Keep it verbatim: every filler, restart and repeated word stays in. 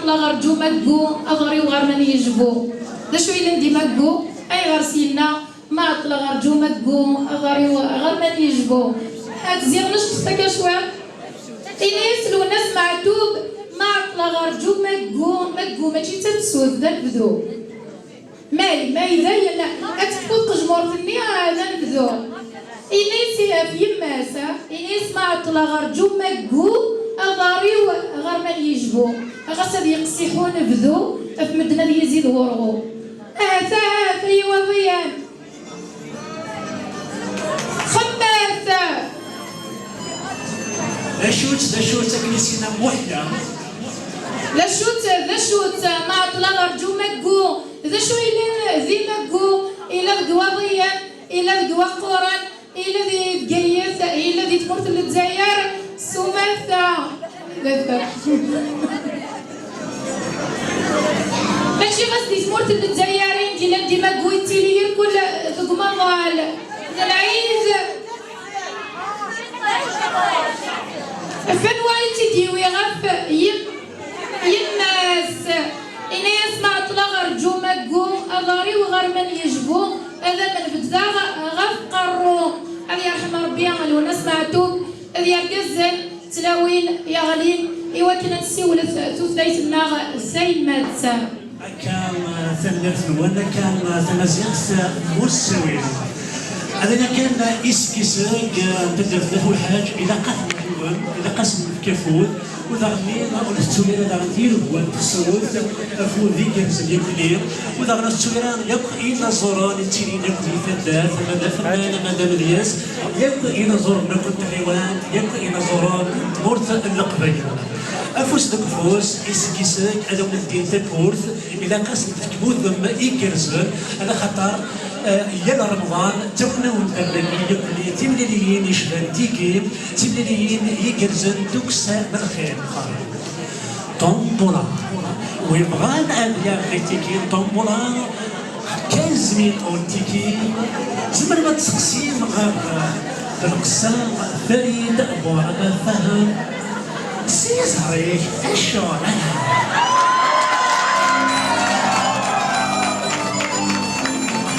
Ɣer Ǧumaggu, aḍar-iw ɣer man yejbu. D acu yellan di Maggu? Ayɣer s-yenna ma ɛeṭṭleɣ ɣer Ǧumaggu, aḍar-iw ɣer man yejbu? Ad ziɣen acṭeṭ akka cwiṭ. Ini-as Lwennas Meɛtub, ma ɛeṭṭleɣ ɣer Ǧumaggu, Maggu mačči d tafsut, d anebdu. May, may dayen, ad tekfu tqejmurt-nni, ah, d anebdu. Ini-as ɣef yemma-s, ah, ini-as ma ɛeṭṭleɣ ɣer Ǧumaggu, aḍar-iw ɣer man yejbu. Ɣas ad yeqsiḥ unebdu, ɣef medden ad yizid wurɣu. Ahat, ahat, ay Iwaḍiyen. Xemmet! D acu-tt, d acu-tt akken i s-yenna Muḥya? D acu-tt, d acu-tt, ma ɛeṭṭleɣ ɣer Ǧumaggu, d acu yellan di Maggu? Yella deg Iwaḍiyen, yella deg Waqquren, yella di Bgayet, yella di tmurt n Lezzayer, s umata. Mačči ɣas di tmurt n Lezzayer i d-yellan di Maggu, yettili irkul deg umaḍal n lɛid. Ɣef anwa i tt-id-yewwi ɣef yem-, yemma-s? Ini-as ma ɛeṭṭleɣ ɣer Ǧumaggu, aḍar-iw ɣer man yejbu, ad am-nbeddeɣ ɣef qerru. Ad yerḥem Ṛebbi Lwennas Meɛtub, d yergazen, d tlawin yeɣlin i wakken ad nessiwlet tutlayt-nneɣ tayemmat. Akka, tanemmirt-nwen, akka, tamaziɣt n wussawen. Ad iniɣ kan, iseg-iseg, n taddart n At Uḥaǧ, ilaq ad ten-nḥiwen, ilaq ad sen-nefk afud, u daɣen ur la tettu ara daɣen tiregwa n tefsut, afud igerrzen yakk-nni, u daɣen ur tettu ara yakk inaẓuren yettilin yakk di taddart, ama d afennan, ama d amedyaz, yakk inaẓuren akk n tɣiwant, yakk inaẓuren n tmurt n Leqbayel. Afus deg ufus, iseg iseg, ad awen-ldin takurt, ilaq ad sen-tefkem udem igerrzen, ala xaṭer, eh, yal Remḍan, ttaken-awen-d ar dagi yakk-nni timliliyin icban tigi, timliliyin igerrzen d ukessar n lxir. Ṭumbula. Wi bɣan ad yaɣ tiki ṭumbula, quinze mille euros tiki. Tzemrem ad tseqsim ɣer, eh, Belqessem Farid Buɛama Faham. Si ẓhri-k, acu?